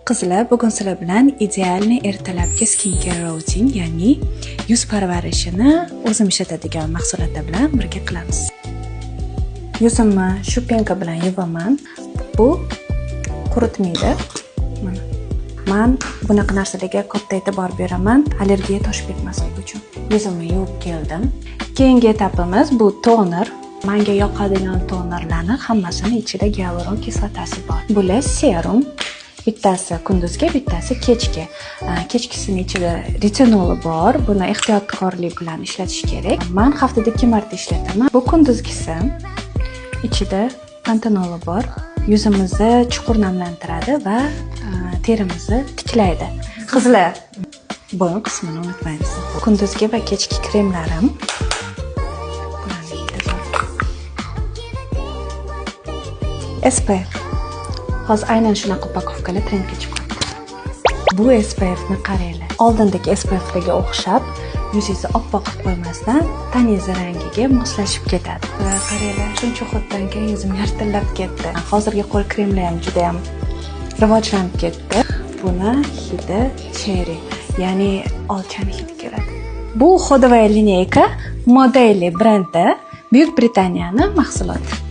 Qizlar, bugun sizlar bilan идеальный ertalabki skincare routine, ya'ni yuz parvarishini o'zim ishlatadigan mahsulotlar bilan birga qilamiz. Yuzimni shu пенка bilan yuvaman. Bu quritmaydi. Mana. Man bunaqa narsalarga katta e'tibor beraman, allergiya toshib ketmasligi uchun. Yuzimni yuvib keldim. Keyingi etapimiz bu toner. Menga yoqadigan tonerlarni hammasini ichida gialuron kislotasi bor. Bular serum. Bittasi kunduzgi, bittasi kechki. Kechkisini ichida retinoli bor. Buni ehtiyotkorlik bilan ishlatish kerak. Man haftada 2 marta ishlataman. Bu kunduzgisi, ichida pantenoli bor. Yuzimizni chuqur namlantiradi va terimizni tiklaydi. Qizlar, bo'yin qismini unutmaymiz. Kunduzgi va kechki kremlarim. Bularni hidi zo'r. SPF. Hozir aynan shunaqa упаковка lar trendga chiqyapti. Bu SPFni qaranglar. Oldindagi SPFlarga o'xshab yuzingizni oppoq qilib qo'ymasdan, taningiz rangiga moslashib ketadi. Va qaranglar, shuncha уход dan keyin yuzim yartillab ketdi. Hozirgi qo'l kremlar ham juda ham rivojlanib ketdi. Buni hidi cherry, ya'ni olchani hidi keladi. Bu уходовая линейка Modeli brendi, Buyuk Britaniyani mahsuloti.